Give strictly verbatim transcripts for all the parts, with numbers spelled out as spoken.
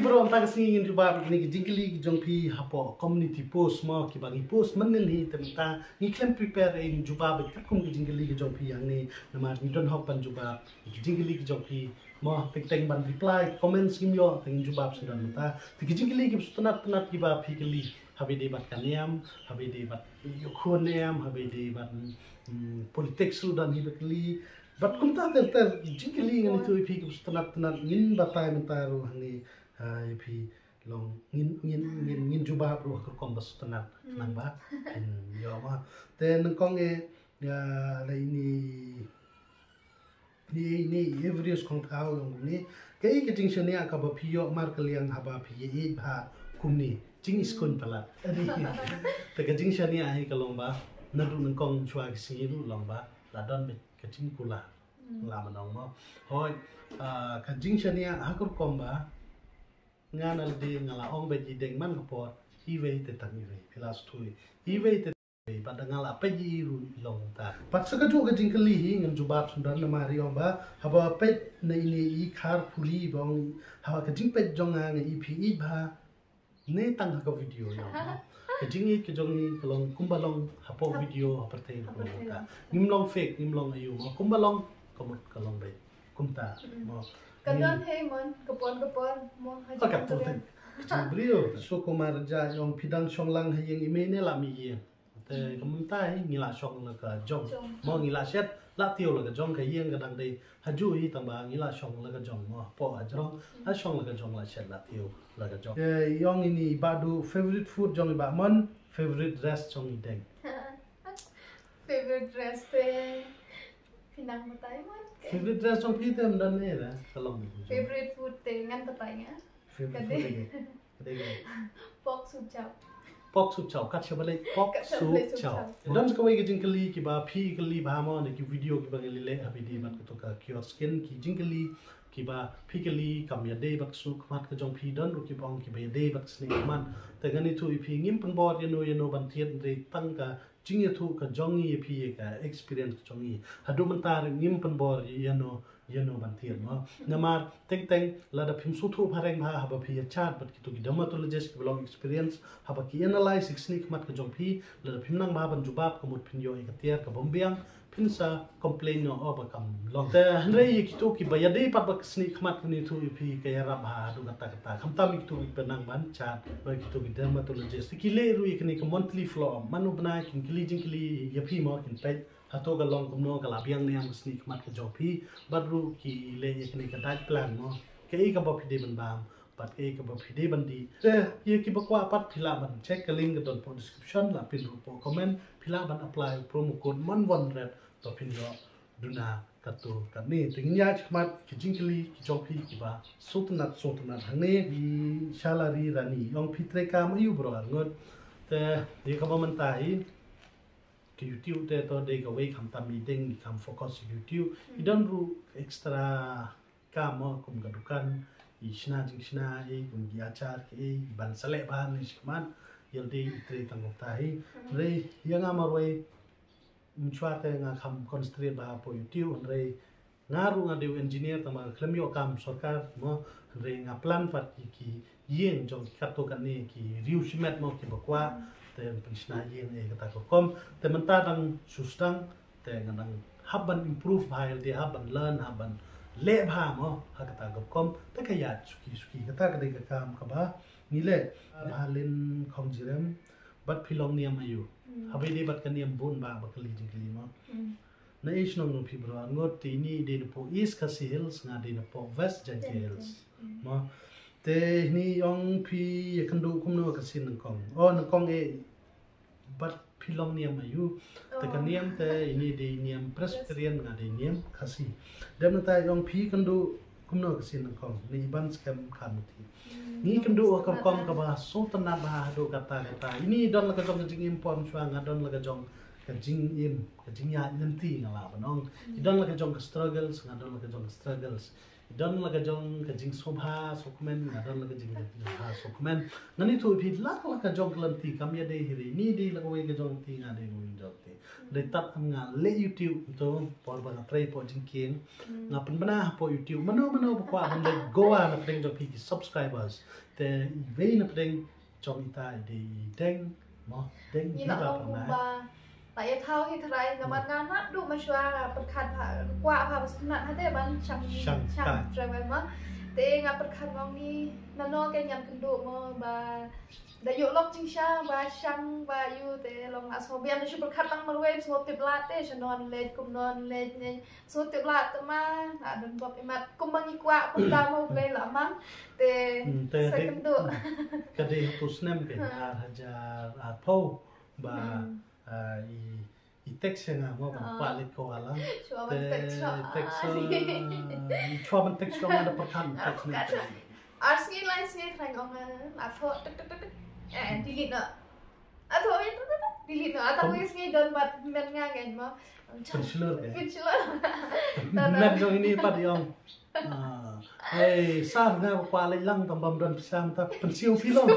Bro, mynta ka sngi ngin jubab ïa kine ki jingkylli ki jong phi hapoh community post mo, kiba ngi post mynnin hi. Te mynta ngi khlem prepare ei, ngin jubab ïa katkum ki jingkylli ki jong phi hangne, namar ngi don hok ban jubab ïa ki jingkylli ki jong phi mo. Teng teng ban reply comments ngim ïoh, te ngin jubab shuh don mynta. Te ki jingkylli kiba sngewtynnat tynnat kiba phi kylli, haba ïadei bad ka niam, haba ïadei bad ïa u khun niam, haba ïadei bad, mm, politics ruh don hi ba kylli. Bad kumta ter ter ki jingkylli. Ngan ïathuh ïa phi kiba sngewtynnat tynnat, ngin batai mynta ruh hangne. Ah, ïa phi long ngin, ngin, ngin, ngin jubab ruh ha ka rukom ba sngewtynnat, khnang ba phin ïoh ma. Te nyngkong eh, ïa la ine, ine, ine Evrius Khongthaw u ong kumne: Kaei ka jingshaniah kaba phi ïoh markylliang haba phi ïeit bha kumne? Jingiskuin palat. Te ka jingshaniah hi ka long ba naduh nyngkong shuwa ki sngi ruh long ba la don beit ka jingkular. Lah ban ong mo. Hooid, ah, ka jingshaniah ha ka rukom ba nga na lade nga la ong beit ïa i Deng man ka por, iwei te tang iwei, phi la sngewthuh, iwei te tang iwei, bad da nga la peit ïa i ruh i long kumta. Bad sa kajuh ka jingkylli hi ngan jubab sngewdon namar i ong ba haba peit na ine i Khar Puri ba ong, haba ka jingpeit jong nga nga ïeit, phi ïeit bha ne tang ha ka video ïa nga. Ka jingïeit ka jong i ka long kumba long hapoh video, ha pyrthei ka long kumta. Ngim long fake, ngim long aïu mo, kumba long ka mut ka long beit kumta mo. Ka don hi mon, ka pon ka pon mo, ha ka jingbriew. Sukumar Raja u ong: Phi dang shong lang ha ïing i mei ne la mih ïing? Te ka mynta hi ngi la shong la ka jong mo, ngi la shet la tiew la ka jong. Ka ïing ka dang dei ha juh hi, tang ba ngi la shong la ka jong mo, hapoh hajrong la shong la ka jong, la shet la tiew la ka jong. Te i ong ine i Bah Duh: Favorite food jong i Bah Mon, favorite dress jong i Deng. Favorite dress te phi nang batai mon. Favorite dress jong phi te ym don ne da ka long. Favorite food te ngan batai nga. Ka dei, ka dei pork soup chow. Pork soup chow, kat shaba leh pork soup chow. Don sa kawei ka jingkylli kiba phi kylli bha mo na ki video kiba ngi leh haba ïadei bad kato ka Cure Skin, ki jingkylli kiba phi kylli kam ïadei bad ka sngewkhmat ka jong phi. Don ruh kiba ong kiba ïadei bad ka snieh khmat. Te ngan ïathuh ïa phi, ngim pynbor ïano ïano ban thied, hynrei tang ka jingïathuh ka jong ngi ïa phi, ïa ka experience ka jong ngi. Haduh mynta ruh ngim pynbor ïano ïano ban thied mo. Namar teng teng lada phim sngewthuh phareng bha haba phi ïa chat bad kito ki dermatologist kiba long experience, haba ki analyse ïa ka snieh khmat ka jong phi, lada phim nang bha ban jubab, ka mut phin ïoh ïa ka tiar ka bym biang, phin sa complain noh, oh ba kam long. Te hynrei ïa kito kiba ïadei pat bad ka snieh khmat, ngan ïathuh ïa phi, ka ïarap bha haduh katta katta. Khamtam ïa kito kiba nang ban chat bad kito ki dermatologist, ki leh ruh ïa kane ka monthly follow up. Man u bnai kin kylli jingkylli ïa phi mo, kin peit hato ka long kumno, ka la biang ne em ka snieh khmat ka jong phi. Bad ruh ki leh ïa kane ka diet plan mo, kaei kaba phi dei ban bam bad kaei kaba phi dei ban dih. Te ïa kiba kwah pat, phi lah ban check ka link ka don hapoh description, la pyn ruh hapoh comment. Phi lah ban apply u promo code Mon One Red ba phin ïoh duna katto katne. Te ngin ïaid shakhmat ki jingkylli ki jong phi kiba sngewtynnat sngewtynnat hangne. I Shalari Rani u ong: Phi treikam aïu bro arngut? Te ïa kaba mynta hi ka YouTube te to dei kawei, khamtam i Deng i kam focus YouTube. I don ruh extra kam mo, kum ka dukan, i shna jingshna ei, kum ki achar ki ei, ban sa leh bha ne shakhmat. Ïa lade i trei tang kumta hi. Hynrei ïa nga marwei, mynshwa te nga kham concentrate bha hapoh YouTube, hynrei nga ruh nga dei u engineer, tang ba nga khlem ïoh kam sorkar mo, hynrei nga plan pat ïa ki ïing jong ki katto katne ki riew shimet mo kiba kwah, te pynshna ïing ei, kata ka rukom. Te mynta dang shu sdang, te nga dang hap ban improve bha ïa lade, hap ban learn, hap ban leh bha mo ha kata ka rukom. Te ka ïaid suki suki, kata ka dei ka kam kaba ngi leh. Bha Lin Khongjirem: Bad phi long niam aïu? Haba ïadei bad ka niam bun ba, ba kylli jingkylli mo. Na ei shnong jong phi bro arngut? Te ine i dei napoh East Khasi Hills, nga dei napoh West Jaintia Hills mo. Te ine i ong: Phi ïakynduh kumno ka sien nyngkong? Oh nyngkong eh, bad phi long niam aïu? Te ka niam te ine i dei niam Presbyterian, nga dei niam Khasi. Dep nangta i ong: Phi ïakynduh kumno ka sien nyngkong? Ne i ban skhem kha muti? Ngi kynduh ha ka rukom kaba sngewtynnat bha haduh katta katta. Ine i don la ka jong ka jingim por, mynshwa nga don la ka jong ka jingim, ka jingïaid lynti nga lah ban ong. I don la ka jong ka struggles, nga don la ka jong ka struggles. I don la ka jong ka jingsngewbha sngewkmen, nga don la ka jing, jingsngewbha sngewkmen. Ngan ïathuh ïa phi, la ka jong ka lynti kam ïadei hi re. Ine i dei la kawei ka jong ka lynti, nga dei kawei ka jong ka lynti. Dei tad nga leh YouTube tu por ba nga trei hapoh jingkieng. Nga pynbna hapoh YouTube mano mano ba kwah ban leit Goa na pdeng jong phi ki subscribers. Te iwei na pdeng jong ita i dei i Deng mo Deng Ngi la Viva long Pernai. Kumba la ïa thaw hi tharai namar nga naduh mynshuwa nga pyrkhat bha kwah bha ba sngewtynnat hate ban shang Shang shang kat. Travel mo. Te nga pyrkhat ngong ni nano ka ñiangkynduh mo ba da ïoh lok jingsha ba shang ba ïoh te long nga sngewbiang da shu pyrkhat tang marwei sngewtip lad te shu non leit kum non leit ne sngewtip lad te ma nga don bok imat kum ma ngi kwah kum da mo Blei la mang te Hmm, te sa dei- kynduh. Ka dei hapoh snem ke Ha. Ar hajar arphew ba Hmm. ah, i i text ïa nga mo ban Ah. Kwah leit Goa la. Shuwa ban Te text shuwa. Text Ah, ah, shuwa ban text shuwa nga da pyrkhat text ni. Ar sngi lai sngi thrang ong nga la thoh tuk tuk tuk tuk. Eh, delete no. A thoh tuk tuk tuk. Delete no. A thoh Kom- wi sngi don bad men nga ngan mo. Pynshlur ke? Pynshlur. Met jong ini pat i ong. Ah, hei, sar nga ba kwah leit lang tam bam don pisa mynta pynsiew phi long.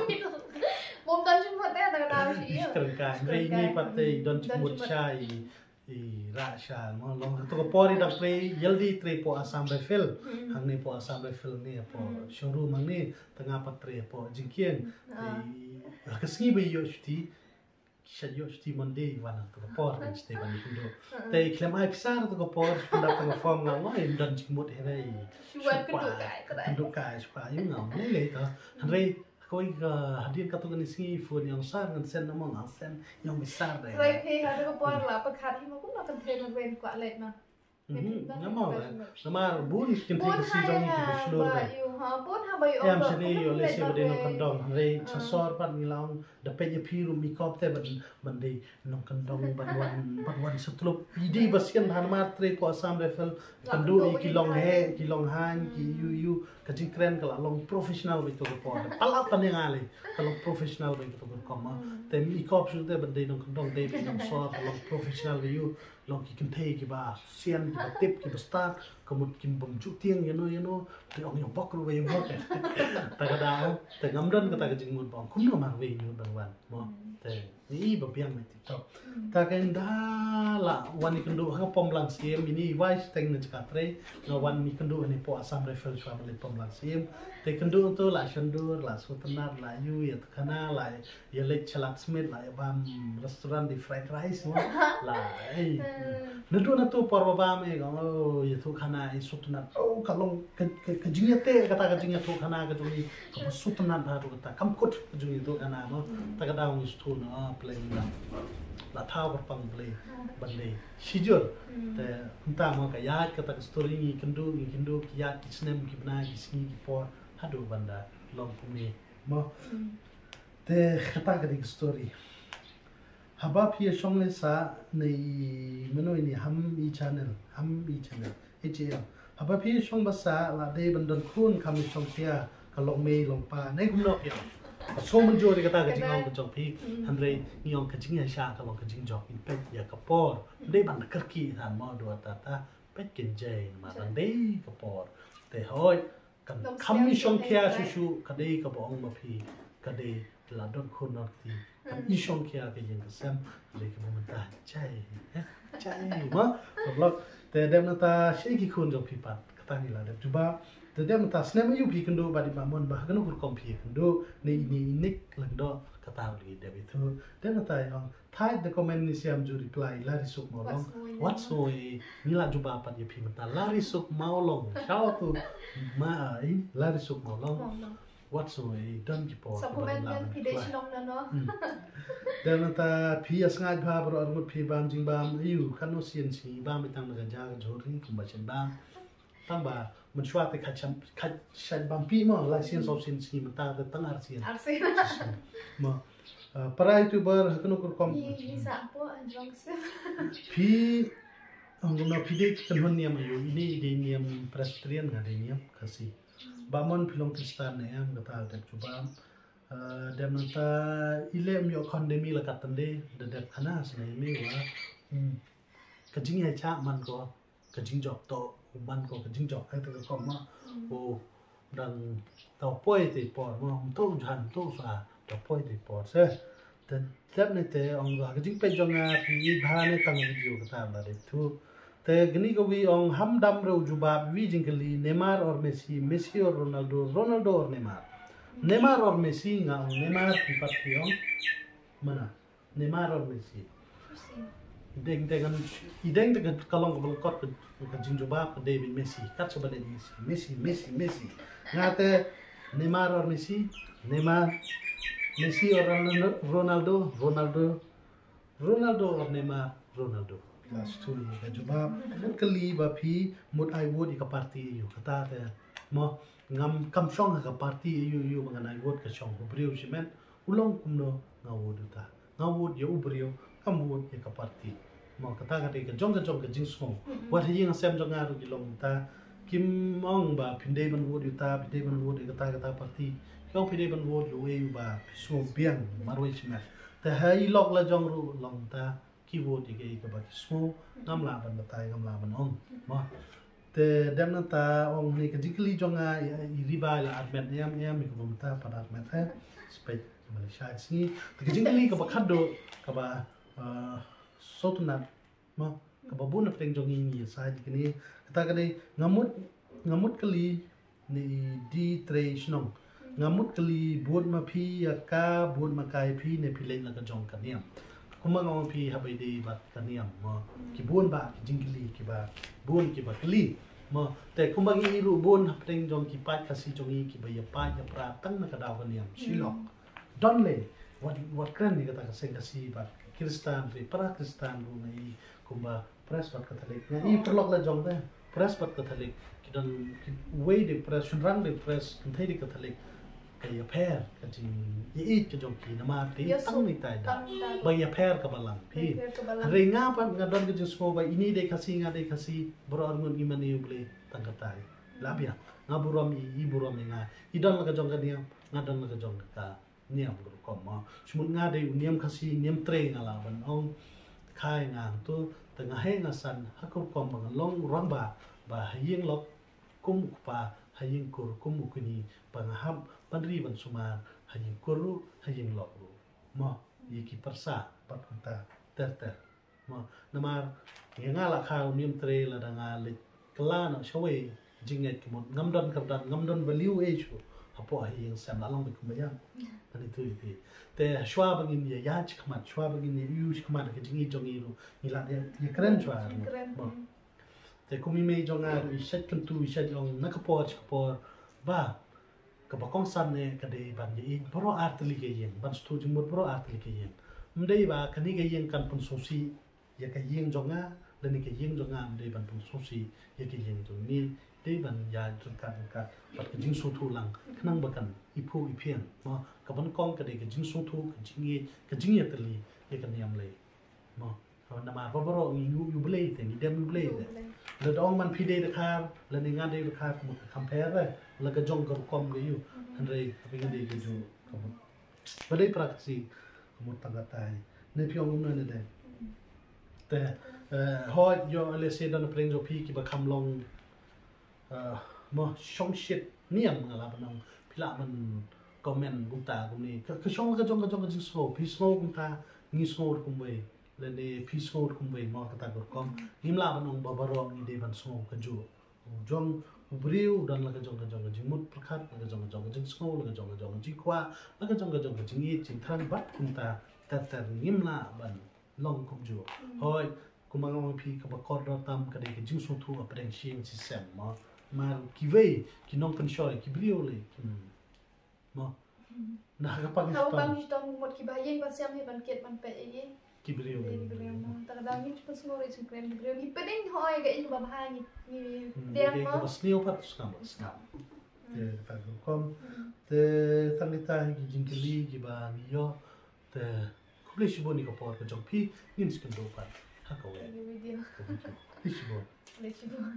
Bom don jingmut te ta ka dau shi. Ish, kren ka, hynrei ini pat te don jingmut sha i, i rah sha mo long. Kato ka por i dang trei, ïaldi trei hapoh Assam Rifle. Hmm. Hangne hapoh Assam Rifle ne hapoh Hmm. showroom hangne, te nga pat trei hapoh jingkieng. Ah. Te ha ka sngi ba ïoh shuti, Sha ïoh shuti Monday wan hangto ka por kan shuti ban ïakynduh. Te khlem ai pisa hangto ka por shu pyndap tang ka form nga ong ym don jingmut hi re. Shu wan kynduh kai, kynduh kai shu pa ïa nga ong lei lei to. Hynrei kawei ka hadien katto katne sngi phone ïa ong sir ngan send na mo nga ong send ïa ong sir de. Hynrei phi hangto ka por la pyrkhat hi mo kum la kynthei la wen kwah leit ma. Mhm, namar, namar bun ki kynthei Khasi jong ngi ki ba shlur de. Em shane ïoh lehse ba dei nongkyndong, hynrei sha sor pat ngi la ong da peit ïa phi ruh mi kop te ban, ban dei nongkyndong ban wan, ban wan satluk. I dei ba sien bha namar trei hapoh Assam Rifle, kynduh ïa ki long heh, ki long haiñ, ki ïu ïu, ka jingkren ka la long professional beit to ka por. Palat tang ïa nga lei, ka long professional beit to ka por ma. Te mi kop shu te ban dei nongkyndong, dei beit nongsor, ka long professional beit ïu. Long ki kynthei kiba sian, kiba tip, kiba stad, ka mut kin bym ju tieng ïano ïano, te ong ïa bok ruh ba ïa bok. Ta ka daw, te ngam don kata ka jingmut ba ong kumno marwei ngi ban wan. Mo, te ngi ba biang na TikTok. Ta ka ynda la wan ïakynduh ha ka pom lang siem, ini wai siteng na jaka trei, nga wan ïakynduh hani hapoh Assam Rifle shuwa ban leit pom lang siem. Te kynduh tu la shondur, la sngewtynnat, la ïu ïa tu khana, la ïa leit sha Lad Smit la ïa bam restaurant dei fried rice mo. La ei. Naduh nato por ba bam ei kong oh ïa tu khana ei sngewtynnat. Oh ka long ka, ka, ka jingïateh kata ka jingïateh khana ka jong i. Ka ba sngewtynnat bha tu kata kam kut ka jong i tu khana mo. Ta ka daw ngi sngewtynnat oh pleng la. La thaw kyrpang Blei ban dei shijur. Te mynta mo ka ïaid kata ka story ngi kynduh ngi kynduh ki ïaid ki snem ki bnai ki sngi ki por haduh ban da long kumne mo. Te kata ka dei ka story. Haba phi ïa shong leh sah na i mano ini Ham i channel, Ham i channel, H A M. Haba phi ïa shong ba sah la dei ban don khun kham ïa shong khia ka long mei long pa. Nai kumno phi ong? Ka sngewmynjur ïa kata ka jingong ka jong phi. Hynrei ngi ong ka jingïaishah ka long ka jingjop ngi peit ïa ka por. Dei ban da kyrkieh than mo dua ta ta peit kin jai namar dang dei ka por. Te hoi Kan kham i shong khia shuh shuh ka dei kaba ong ma phi ka dei la don khun nor kti kan i shong khia ka ïing ka sem ka dei kaba mynta jai eh jai ma ka vlog te dep nangta shi ki khun jong phi pat kata ngi la dep jubab te dep nangta snem aïu phi kynduh bad i Bah Mon ba ha kano ka rukom phi kynduh ne i ne i Nick Lyngdoh kata ruh ngi dep ithuh dep nangta i ong Thait da comment ni siam ju reply Lari Suk Mawlong. Wat sngewsih ngi la jubab pat ïa phi mynta Lari Suk Mawlong. Shout out to ma ai Lari Suk Mawlong. Wat sngewsih don ki por ki ba la phi dei shnong na no. Dan nangta phi ïa sngaid bha baroh arngut phi bam jingbam aïu kano sien sngi bam i tang na ka ja ka jhur hi kumba shen bam. Tang ba mynshuwa te khat shait bam phi mo lai sien saw sien sngi mynta te tang ar sien. Ar sien. Mo para youtuber ha kano ka rukom. Ni ni sa po an jong se. Phi ong kumno phi dei kynhun niam aïu ini i dei niam Presbyterian nga dei niam Khasi. Bah Mon phi long Khristan ne em kata dep jubab. Dep nangta i leh ym ïoh khon de mi la kat tang de da dep khana sngewsih me wa. Ka jingïaishah man ko. Ka jingjop to u man ko ka jingjop ka te ka kong ma u dang to poi te por ma um to jan to sa to poi te por se Te dep ne te ong ha ka jingpeit jong nga phi ïeit bha ne tang video kata la dep tu. Te kani ka wi ong ham dam re u jubab wi jingkylli Neymar or Messi, Messi or Ronaldo, Ronaldo or Neymar. Neymar or Messi nga ong Neymar phi pat phi ong. Mana? Neymar or Messi? Messi. Deng te kan, i deng te kan ka long ka ba kot ka, ka jingjubab ka dei Messi. Kat sa ba dei Messi. Messi, Messi, Messi. Nga te Neymar or Messi? Neymar. Messi or Ronaldo? Ronaldo? Ronaldo. Ronaldo or Neymar? Ronaldo. Last two ka jubab. Mut kylli ba phi mut ai vote ïa ka party ïa u. Kata te mo ngam kam shong ha ka party ïa u, ïa u ba ngan ai vote ka shong u briew shimet. U long kumno nga vote uta. Nga vote ïa u briew, kam vote ïa ka party. Mo kata ka dei ka jong ka jong ka jingsngew. Wat ha ïing ha sem jong nga ruh ki long uta. Kim ong ba phin dei ban vote ïa uta, phin dei ban vote ïa kata kata party. Ki ong phin dei ban vote ïa uei uba phi sngew biang marwei shimet. Te ha i lok la jong ruh long uta. Ki vote ïa kaei kaba ki sngew, ngam lah ban batai, ngam lah ban ong. Mo. Te dep nangta ong ne ka jingkylli jong nga i, i riba la armet niam niam i kaba mynta pat armet eh. Spek Malaysia i sngi. Te ka jingkylli kaba khadduh kaba, uh, sotnat. Mo. Kaba bun na pdeng jong ngi ngi sa ji kane. Kata ka dei nga mut, nga mut kylli ne i di trei shnong. Nga mut kylli bun ma phi ïa ka, bun ma kai phi ne phi leit la ka jong ka niam. Kumba nga ong phi haba ïadei bad ka niam mo. Ki bun ba ki jingkylli kiba bun kiba kylli. Mo te kumba ngi i ruh bun hapdeng jong ki paid Khasi jong ngi kiba ïa paid ïa pra tang na ka daw ka niam. Shilok. Don le wat, wat kren ïa kata ka seng Khasi bad Kristan ri para Kristan ruh ngi kumba Pres bad Katholik. Nga i paralok la jong te. Pres bad Katholik. Ki don ki wei de pres, shynrang de pres, kynthei de Katholik. Ka ïapher, ka jing, ïa i ka jong ki namar te tang ni tai da. Ba ïapher ka balang. Phi. Re nga pat nga don ka jingsngew ba ini de Khasi nga de Khasi, bro arngut ngi mane u Blei tang katai. La bia. Nga burom i, i burom i nga. I don la ka jong ka niam, nga don la ka jong ka niam ka rukom mo. Shu mut nga dei u niam Khasi, niam trei nga lah ban ong. Khai nga hangtu, te nga hei nga san, ha ka rukom ba nga long u rangbah, ba ha ïing lok kum u kpa, ha ïing kur kum u kñi, ba nga hap ban ri ban sumar, ha ïing kur ruh, ha ïing lok ruh. Mo, ïa ki pyrsa, bad kumta, ter ter. Mo, namar ïa nga la kha u niam trei lada nga leit kylla noh shawei jingngeit ka mut ngam don kyrdan, ngam don value ei shuh. Hapoh ha ïing sem la long bad kumba ïa. Kane tu ïa phi. Te shuwa ba ngin ïa ïa shi khmat, shuwa ba ngin ïa ïu shi khmat ka jingngeit jong ngi ruh. Ngi la ïa ïa kren shuwa. Mo. Te kum i mei jong nga ruh i shet kyntu i shet ong na ka por shi ka por. Ba Kaba kongsan ne ka dei ban ïa i baroh ar tylli ka ïing, ban sngewthuh jingmut baroh ar tylli ka ïing. Ym dei ba kane ka ïing kan pynsngewsih ïa ka ïing jong nga, lane ka ïing jong nga ym dei ban pynsngewsih ïa ka ïing jong me, dei ban ïa ryngkat ryngkat bad ka jingsngewthuh lang khnang ba kan iphuh iphieng. Mo, ka ban kong ka dei ka jingsngewthuh, ka jingïeit, ka jingïatylli ïa ka niam Blei. Mo, namar ba baroh ngi ïu ïa u Blei te, ngi dem ïa u Blei te. Lada ong man phi dei dkhar, lane nga dei dkhar, ka mut ka compare re, la ka jong ka rukom ka ïu. Hynrei phi nga dei ka jong ka mut. Ba dei pra Khasi ka mut tang katai. Ne phi ong kumno ne dei. Te, eh, hooid ïoh lehse don pyrshah jong phi kiba kham long Ah, mo shongshit niam nga lah ban ong phi lah ban comment kumta kumne. Ka, ka shong ka jong ka jong ka jingsngew, phi sngew kumta, ngi sngew kumwei. Lane phi sngew kumwei mo kata ka rukom. Ngim lah ban ong ba baroh ngi dei ban sngew kajuh. U jong u briew u don la ka jong ka jong ka jingmut pyrkhat, la ka jong ka jong ka jingsngew, la ka jong ka jong ka jingkwah, la ka jong ka jong ka jingïeit jingthrang bad kumta ter ter ngim lah ban long kumjuh. Hooid, kumba nga ong phi kaba kordor tam ka dei ka jingsngewthuh hapdeng shyieng shisem mo. Mar kiwei ki nongpynshoi ki briew lei ki mo. Na ka pang shitom. Ka pang shitom mut kiba ïeng ban sem hi ban kit ban peit ïa ki briew lei. Ki briew mo. Ta ka dang ngi shu pynsngew lei shu kren ki briew ngi pdeng hoi ka in ba bha ngi ngi deng mo. Kaba sniew pat skam skam. Te ta ka rukom. Te tang kita hi ki jingkylli kiba ngi ïoh. Te khublei shibun ïa ka por ka jong phi, ngin sa ïakynduh pat ha kawei ka video. Khublei shibun. Khublei shibun.